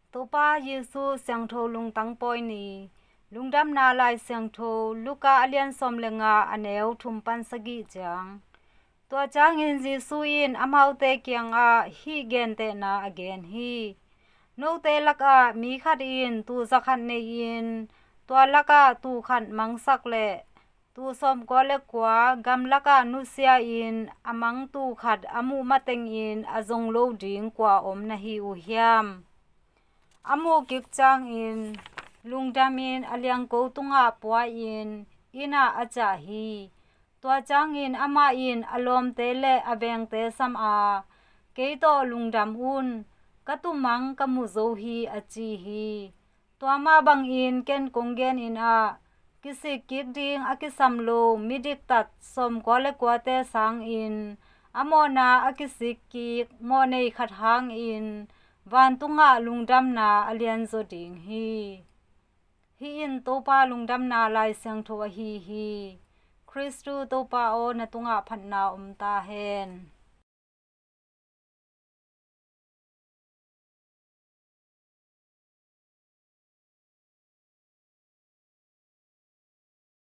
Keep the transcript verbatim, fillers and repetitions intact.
Topa Jesu siangtho lungtang pawi ni. Lungdamna Lai Siangtho, Luka a lian sawm le nga, a neu thum pan sagih ciang. Tua ciangin Jesu in amaute kiangah hih gentehna a gen hi. Note lakah mi khat in tuu zakhat nei-in, tua lakah tuu khat mangsak leh tuu sawmkua le kua gamlakah nusia-in a mang tuu khat a muh matengin a zong lo ding kua om na hi uh hiam? A muh kik ciangin lungdamin a liangko tungah pua-in innah a ciah hi. Tua ciangin amah in a lawmte le a vengte sam a, "Kei tawh lungdam un, ka tuu mang ka mu zo hi," a ci hi. Tua mah bangin ken kong genin ah, kisik kik ding a kisam lo midiktat sawmkua le kuate sangin a mawhna a kisik kik mawhnei khat hangin vantungah lungdamna a lianzaw ding hi. Hih in Topa lungdamna Lai Siangtho ahi hi. Khristu Topa aw, na tungah phatna om ta hen.